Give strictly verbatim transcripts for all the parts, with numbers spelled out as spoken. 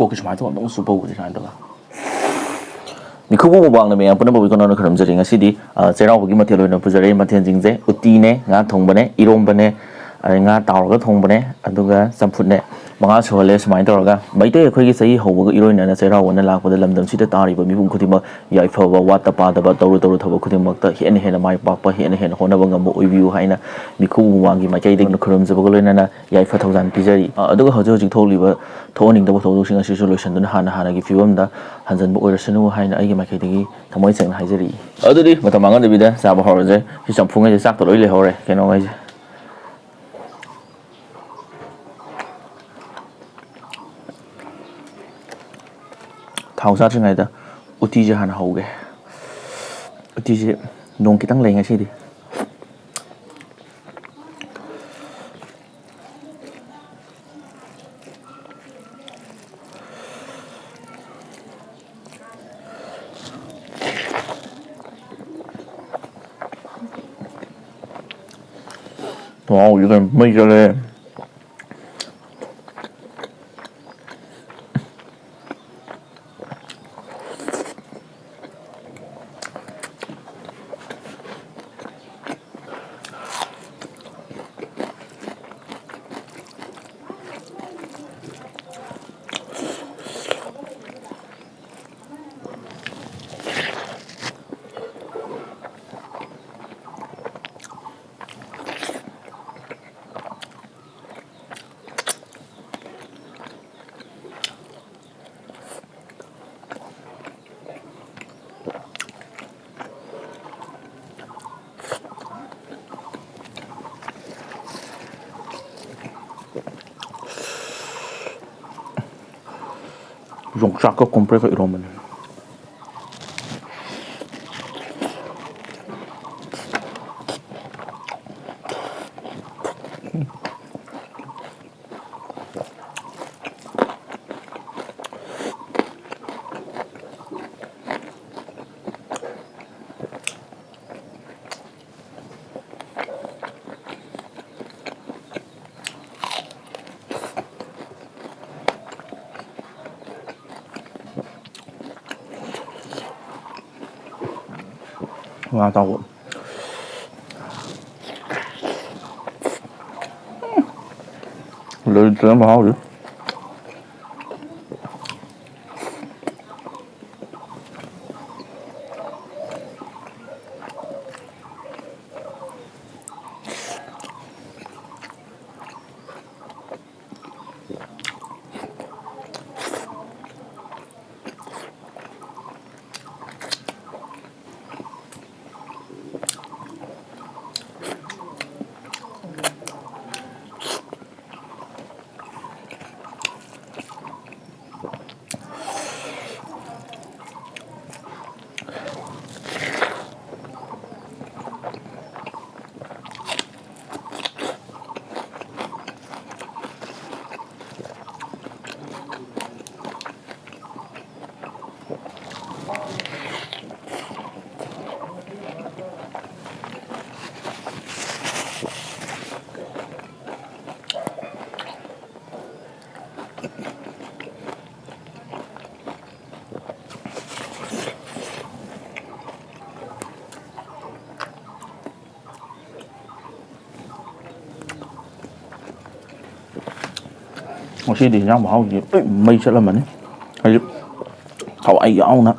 ꯀꯣꯛꯀꯤ ꯁꯨꯃꯥꯏꯅ ꯇꯧꯕ, ꯑꯃꯨꯛꯇꯪ ꯁꯨꯞꯄꯧꯕꯁꯦ ꯁꯨꯃꯥꯏꯅ ꯇꯧꯔꯒ꯫ ꯃꯤꯈꯨꯕꯨ ꯃꯃꯥꯡꯗ ꯃꯌꯥꯝ ꯄꯨꯝꯅꯃꯛꯄꯨ ꯏꯀꯣꯟ ꯀꯣꯟꯅ ꯈꯨꯔꯨꯝꯖꯔꯤ꯫ ꯉꯁꯤꯗꯤ, ꯑ, ꯆꯩꯔꯥꯎꯕꯒꯤ ꯃꯊꯦꯜ ꯑꯣꯏꯅ ꯄꯨꯖꯔꯛꯏ꯫ ꯃꯊꯦꯜꯁꯤꯡꯁꯦ ꯎꯇꯤꯅꯦ, ꯉꯥ ꯊꯣꯡꯕꯅꯦ, ꯏꯔꯣꯝꯕꯅꯦ, ꯑꯗꯩ ꯉꯥ ꯇꯥꯎꯔꯒ ꯊꯣꯡꯕꯅꯦ, ꯑꯗꯨꯒ ꯆꯝꯐꯨꯠꯅꯦ꯫ ꯃꯉꯥ ꯁꯨꯍꯜꯂꯦ꯫ ꯁꯨꯃꯥꯏꯅ ꯇꯧꯔꯒ ꯃꯩꯇꯩ ꯑꯩꯈꯣꯏꯒꯤ ꯆꯍꯤ ꯍꯧꯕꯒ ꯏꯔꯣꯏꯅꯅ ꯆꯩꯔꯥꯎꯕꯅ ꯂꯥꯛꯄꯗ ꯂꯝꯗꯝꯁꯤꯗ ꯇꯥꯔꯤꯕ ꯃꯤꯄꯨꯝ ꯈꯨꯗꯤꯡꯃꯛ ꯌꯥꯏꯐꯕ, ꯋꯥꯠꯇ ꯄꯥꯗꯕ, ꯇꯧꯔꯨ ꯇꯧꯔꯨ ꯊꯕꯛ ꯈꯨꯗꯤꯡꯃꯛꯇ ꯍꯦꯟꯅ ꯍꯦꯟꯅ ꯃꯥꯏ ꯄꯥꯛꯄ, ꯍꯦꯟꯅ ꯍꯦꯟꯅ ꯍꯣꯠꯅꯕ ꯉꯝꯕ ꯑꯣꯏꯕꯤꯌꯨ ꯍꯥꯏꯅ ꯃꯤꯈꯨꯕꯨ ꯃꯃꯥꯡꯒꯤ ꯃꯥꯏꯀꯩꯗꯒꯤ ꯈꯨꯔꯨꯝꯖꯕꯒ ꯂꯣꯏꯅꯅ ꯌꯥꯏꯐ ꯊꯧꯖꯥꯜ ꯄꯤꯖꯔꯤ꯫ ꯑ, ꯑꯗꯨꯒ ꯍꯧꯖꯤꯛ ꯍꯧꯖꯤꯛ ꯊꯣꯛꯂꯤꯕ ꯊꯣꯛꯍꯟꯅꯤꯡꯗꯕ ꯊꯧꯗꯣꯛꯁꯤꯡ ꯑꯁꯤꯁꯨ ꯂꯣꯏꯁꯤꯟꯗꯨꯅ ꯍꯥꯟꯅ ꯍꯥꯟꯅꯒꯤ ꯐꯤꯕꯝꯗ ꯍꯟꯖꯤꯟꯕ ꯑꯣꯏꯔꯁꯅꯨ ꯍꯥꯏꯅ ꯑꯩꯒꯤ ꯃꯥꯏꯀꯩꯗꯒꯤ ꯊꯃꯣꯏ ꯁꯦꯡꯅ ꯍꯥꯏꯖꯔꯤ꯫ ꯑꯗꯨꯗꯤ ꯃꯇꯝ ꯃꯥꯡꯍꯟꯗꯕꯤꯗ ꯆꯥꯕ ꯍꯧꯔꯁꯦ꯫ ꯁꯤ ꯆꯝꯐꯨꯉꯩꯁꯦ ꯆꯥꯛꯇ ꯂꯣꯏ ꯂꯩꯍꯧꯔꯦ, ꯀꯩꯅꯣꯉꯩꯁꯦ꯫ ꯊꯥꯎ ꯆꯥꯗ꯭ꯔꯤꯉꯩꯗ ꯎꯇꯤꯁꯦ ꯍꯥꯟꯅ ꯍꯧꯒꯦ꯫ ꯎꯇꯤꯁꯦ ꯅꯣꯡ ꯈꯤꯇꯪ ꯂꯩ ꯉꯁꯤꯗꯤ꯫ ꯃꯍꯥꯎꯁꯦ ꯀꯩꯅꯣ, ꯃꯩ ꯆꯠꯂꯦ꯫ ꯌꯣꯡꯆꯥꯛꯀ ꯀꯣꯝꯄ꯭ꯔꯦꯛꯀ ꯏꯔꯣꯝꯕꯅꯤ꯫ ꯉꯥ ꯑꯇꯥꯎꯕ꯫ ꯂꯩꯇ꯭ꯔꯦ ꯃꯍꯥꯎꯁꯦ꯫ ꯉꯁꯤꯗꯤ ꯏꯟꯖꯥꯡ ꯃꯍꯥꯎꯁꯤꯗꯤ ꯂꯣꯏ ꯃꯩ ꯆꯠꯂꯝꯃꯅꯤ꯫ ꯍꯥꯏꯗꯤ ꯊꯋꯥꯏ ꯌꯥꯎꯅ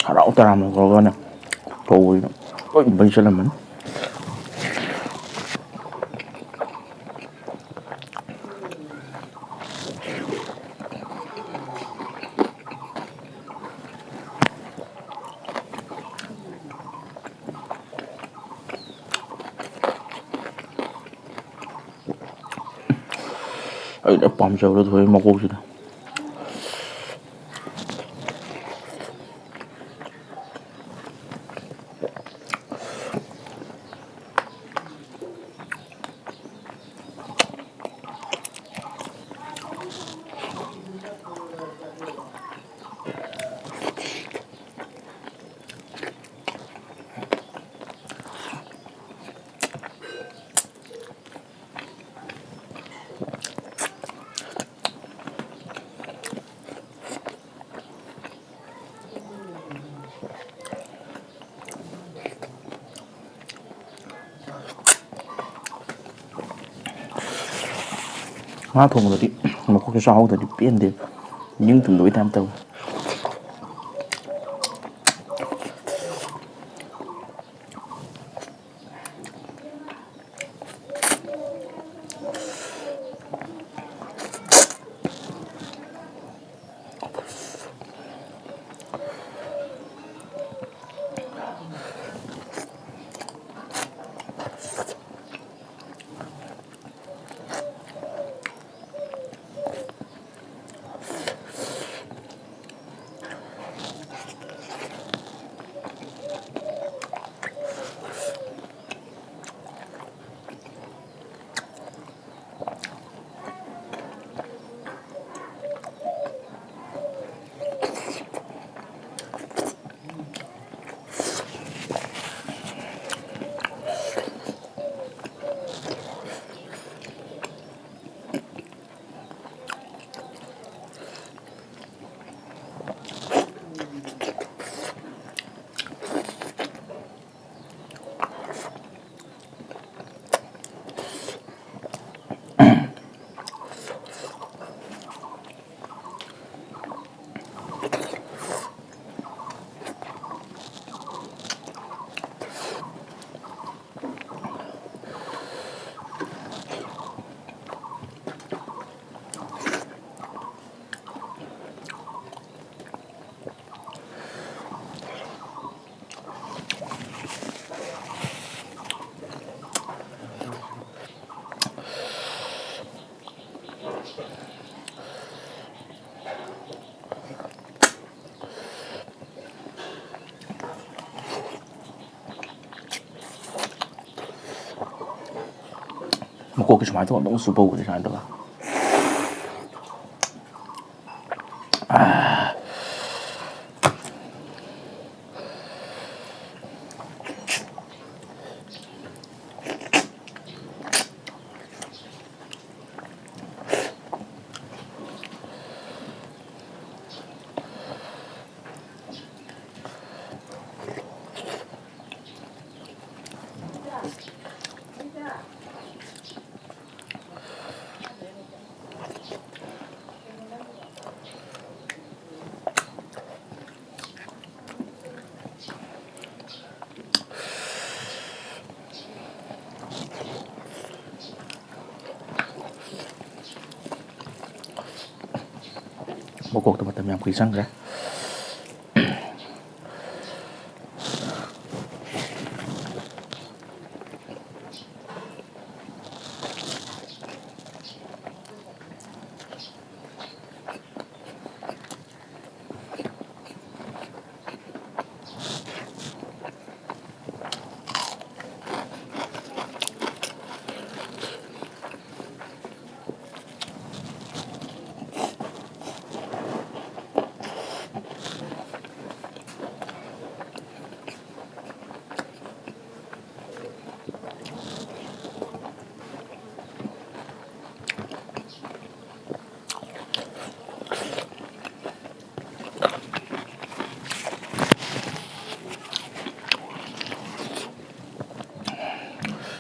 ꯍꯔꯥꯎ ꯇꯔꯥꯝꯅ ꯇꯧꯔꯒꯅꯦ ꯇꯧꯕꯁꯤꯗ ꯂꯣꯏ ꯃꯩ ꯆꯠꯂꯝꯃꯅꯤ꯫ ꯑꯩꯅ ꯄꯥꯝꯖꯕꯗꯣ ꯊꯣꯛꯑꯦ ꯃꯀꯣꯛꯁꯤꯗ꯫ ꯉꯥ ꯊꯣꯡꯕꯗꯗꯤ ꯃꯀꯣꯛꯁꯦ ꯆꯥꯍꯧꯗ꯭ꯔꯗꯤ ꯄꯦꯟꯗꯦ꯫ ꯅꯤꯡ ꯇꯨꯝꯗꯕꯩ ꯇꯥꯏꯞ ꯇꯧꯋꯦ꯫ ꯃꯀꯣꯛꯀꯤ ꯁꯨꯃꯥꯏꯅ ꯇꯧꯕ ꯑꯃꯨꯛ ꯆꯨꯞꯄ ꯎꯕꯗꯤ ꯁꯨꯃꯥꯏꯅ ꯇꯧꯕ꯫ ꯃꯀꯣꯛꯇ ꯃꯇꯝ ꯌꯥꯝ ꯀꯨꯏ ꯆꯪꯈ꯭ꯔꯦ꯫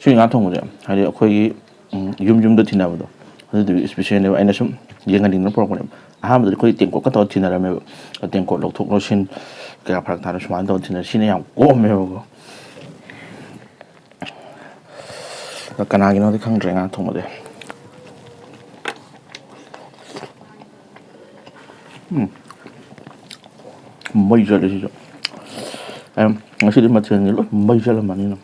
ꯁꯤ ꯉꯥ ꯊꯣꯡꯕꯁꯦ ꯍꯥꯏꯗꯤ ꯑꯩꯈꯣꯏꯒꯤ, ꯎꯝ, ꯌꯨꯝ ꯌꯨꯝꯗ ꯊꯤꯅꯕꯗꯣ, ꯑꯗꯨꯗꯨꯒꯤ ꯏꯁꯄꯤꯁꯦꯜꯅꯦꯕ꯫ ꯑꯩꯅ ꯁꯨꯝ ꯌꯦꯡꯍꯟꯅꯤꯡꯗꯅ ꯄꯨꯔꯛꯄꯅꯦꯕ꯫ ꯑꯍꯥꯟꯕꯗꯗꯤ ꯑꯩꯈꯣꯏ ꯇꯦꯡꯀꯣꯠꯀ ꯇꯧꯔ ꯊꯤꯅꯔꯝꯃꯦꯕ꯫ ꯇꯦꯡꯀꯣꯠ ꯂꯧꯊꯣꯛ ꯂꯧꯁꯤꯟ ꯀꯌꯥ ꯐꯔꯛ ꯇꯥꯅ ꯁꯨꯃꯥꯏꯅ ꯇꯧꯔ ꯊꯤꯅꯔꯦ꯫ ꯁꯤꯅ ꯌꯥꯝ ꯀꯣꯝꯃꯦꯕꯀꯣ꯫ ꯑꯗꯣ ꯀꯅꯥꯒꯤꯅꯣꯗꯤ ꯈꯪꯗ꯭ꯔꯦ ꯉꯥ ꯊꯣꯡꯕꯗꯤ꯫ ꯎꯝ꯫ ꯃꯩ ꯆꯠꯂꯦ ꯁꯤꯁꯨ꯫ ꯑꯦꯝ, ꯉꯁꯤꯗꯤ ꯃꯊꯦꯜꯁꯦ ꯂꯣꯏ ꯃꯩ ꯆꯠꯂꯝꯃꯅꯤꯅ꯫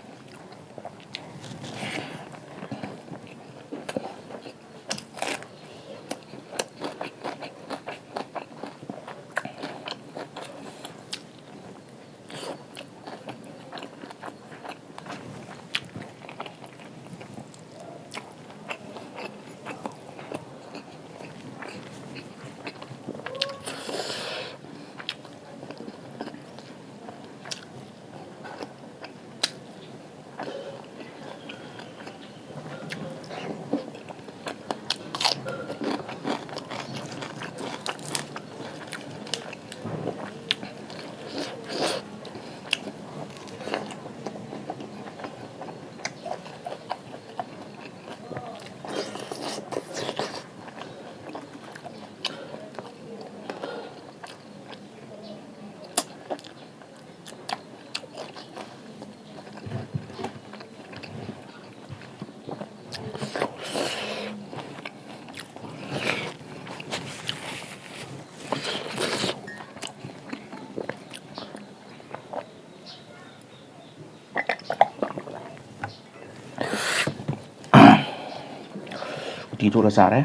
ꯎꯇꯤ ꯇꯣꯠꯂ ꯆꯥꯔꯦ꯫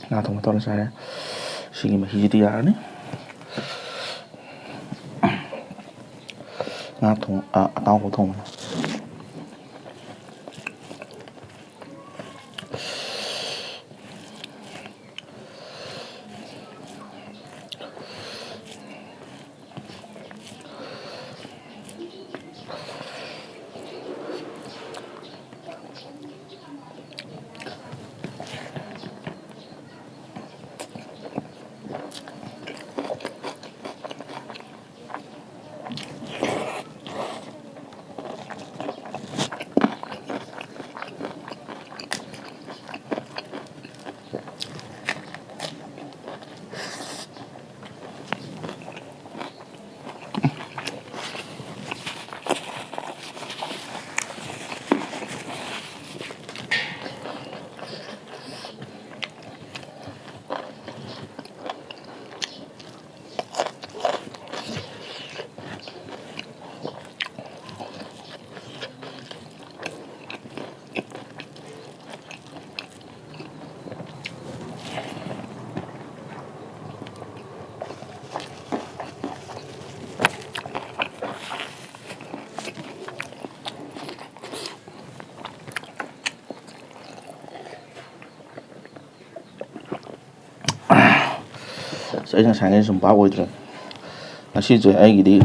ꯉꯥ ꯊꯣꯡꯕ ꯇꯧꯔ ꯆꯥꯔꯦ꯫ ꯁꯤꯒꯤ ꯃꯍꯤꯁꯤꯗꯤ ꯌꯥꯔꯅꯤ꯫ ꯉꯥ ꯊꯣꯡ-, ꯑ, ꯑꯇꯥꯎꯕ ꯊꯣꯡꯕꯅꯦ꯫ ꯑꯁ, ꯑꯩ ꯉꯁꯥꯏꯉꯩ ꯁꯨꯝ ꯚꯥꯞ ꯑꯣꯏꯗ꯭ꯔꯦ꯫ ꯉꯁꯤꯁꯦ ꯑꯩꯒꯤꯗꯤ,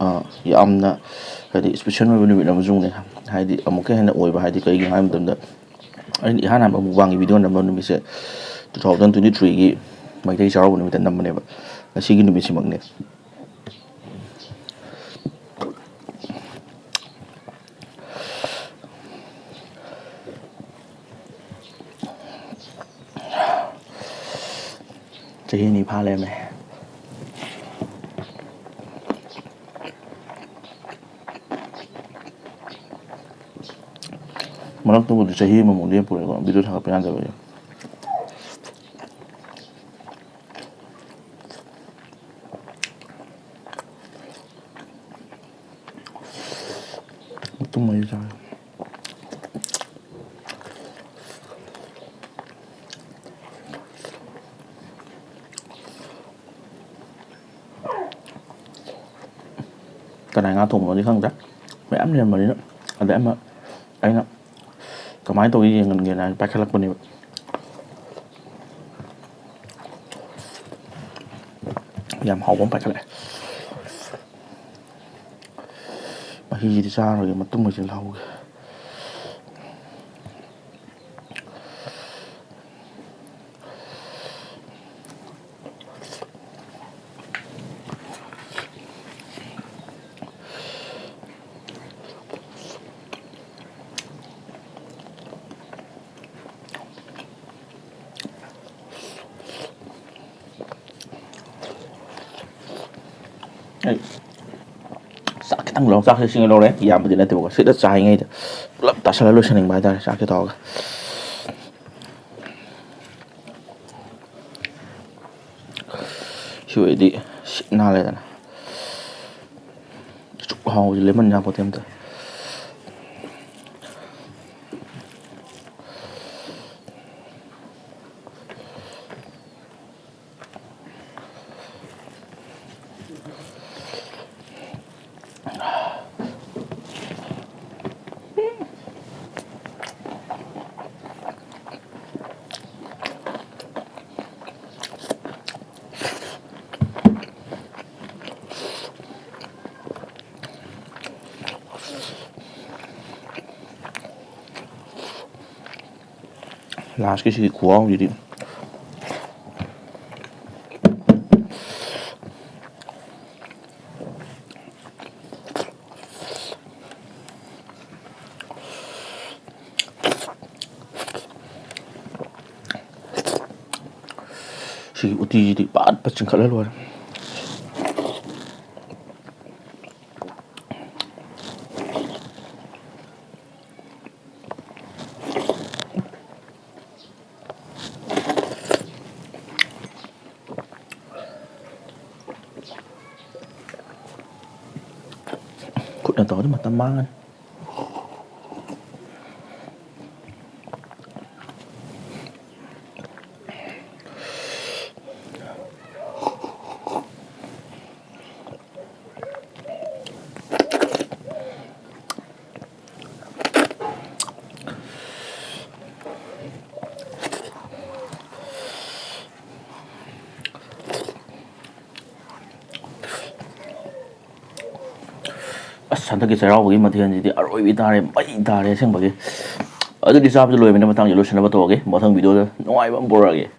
ꯑ, ꯌꯥꯝꯅ, ꯍꯥꯏꯗꯤ, ꯏꯁꯄꯤꯁꯦꯜ ꯑꯣꯏꯕ ꯅꯨꯃꯤꯠ ꯑꯃꯁꯨꯅꯦ꯫ ꯍꯥꯏꯗꯤ, ꯑꯃꯨꯛꯀ ꯍꯦꯟꯅ ꯑꯣꯏꯕ, ꯍꯥꯏꯗꯤ, ꯀꯩꯒꯤꯅꯣ ꯍꯥꯏꯕ ꯃꯇꯝꯗ, ꯑꯩꯅ ꯏꯍꯥꯟ ꯍꯥꯟꯕ ꯃꯨꯛꯕꯥꯡꯒꯤ ꯚꯤꯗꯤꯑꯣ ꯅꯝꯕ ꯅꯨꯃꯤꯠꯁꯦ two thousand twenty threeꯒꯤ ꯃꯩꯇꯩ ꯆꯩꯔꯥꯎꯕ ꯅꯨꯃꯤꯠꯇ ꯅꯝꯕꯅꯦꯕ꯫ ꯉꯁꯤꯒꯤ ꯅꯨꯃꯤꯠꯁꯤꯃꯛꯅꯦ꯫ ꯆꯍꯤ ꯑꯅꯤ ꯐꯥ ꯂꯩꯔꯝꯃꯦ꯫ ꯃꯔꯛꯇꯕꯨꯗꯤ ꯆꯍꯤ ꯑꯃꯃꯨꯛ ꯂꯦꯞꯄꯨꯔꯦꯀꯣ, ꯚꯤꯗꯤꯑꯣ ꯊꯥꯒꯠꯄ ꯌꯥꯗꯕꯒꯤ꯫ ꯃꯇꯨꯝ ꯃꯔꯤ ꯆꯥꯔꯦ꯫ ꯀꯅꯥꯏ ꯉꯥ ꯊꯣꯡꯕꯅꯣꯗꯤ ꯈꯪꯗ꯭ꯔꯦ, ꯃꯌꯥꯝ ꯂꯩꯔꯝꯕꯅꯤꯅ꯫ ꯑꯗꯩ ꯑꯃ ꯑꯩꯅ ꯀꯃꯥꯏꯅ ꯇꯧꯒꯦ ꯌꯦꯡꯍꯟꯒꯦꯅ ꯍꯥꯏꯅ ꯄꯥꯏꯈꯠꯂꯛꯄꯅꯦꯕ꯫ ꯌꯥꯝ ꯍꯥꯎꯕ ꯑꯃ ꯄꯥꯏꯈꯠꯂꯛꯑꯦ꯫ ꯃꯍꯤꯁꯤꯗꯤ ꯆꯥꯔꯣꯏꯒꯦ, ꯃꯇꯨꯝ ꯑꯣꯏꯁꯤꯜ ꯂꯧꯍꯧꯒꯦ꯫ ꯑꯩ ꯆꯥꯛ ꯈꯤꯇꯪ ꯂꯧ, ꯆꯥꯛꯁꯦ ꯁꯤꯡꯉ ꯂꯧꯔꯦ, ꯌꯥꯝꯕꯗꯤ ꯅꯠꯇꯦꯕꯀꯣ꯫ ꯁꯤꯗ ꯆꯥꯔꯤꯉꯩꯗ ꯄꯨꯂꯞ ꯇꯥꯁꯜꯂ ꯂꯣꯏꯁꯟꯅꯤꯡꯕ ꯍꯥꯏꯇꯥꯔꯦ, ꯆꯥꯛꯁꯦ ꯇꯧꯔꯒ꯫ ꯁꯤ ꯑꯣꯏꯔꯗꯤ ꯁꯤꯠ ꯅꯥꯜꯂꯦꯗꯅ꯫ ꯑꯁꯨꯛ ꯍꯥꯎꯕꯁꯤ ꯂꯦꯃꯟ ꯌꯥꯄꯣꯠꯇꯦ ꯑꯝꯇ꯫ ꯂꯥꯁꯀꯤ ꯁꯤꯒꯤ ꯈꯨꯍꯥꯎꯁꯤꯗꯤ꯫ ꯁꯤꯒꯤ ꯎꯇꯤꯁꯤꯗꯤ ꯄꯠ ꯄꯠ ꯆꯤꯡꯈꯠꯂ ꯂꯣꯏꯔꯦ꯫ ꯈꯨꯠꯅ ꯇꯧꯔꯗꯤ ꯃꯇꯝ ꯃꯥꯡꯉꯅꯤ꯫ ꯑꯁ, ꯍꯟꯗꯛꯀꯤ ꯆꯩꯔꯥꯎꯕꯒꯤ ꯃꯊꯦꯜꯁꯤꯗꯤ ꯑꯔꯣꯏꯕꯤ ꯇꯥꯔꯦ, ꯃꯩ ꯇꯥꯔꯦ ꯑꯁꯦꯡꯕꯒꯤ꯫ ꯑꯗꯨꯗꯤ ꯆꯥꯕꯁꯨ ꯂꯣꯏꯕꯅꯤꯅ ꯃꯇꯥꯡꯁꯤ ꯂꯣꯏꯁꯤꯟꯅꯕ ꯇꯧꯔꯒꯦ, ꯃꯊꯪ ꯚꯤꯗꯤꯑꯣꯗ ꯅꯨꯡꯉꯥꯏꯕ ꯑꯃ ꯄꯨꯔꯛꯑꯒꯦ꯫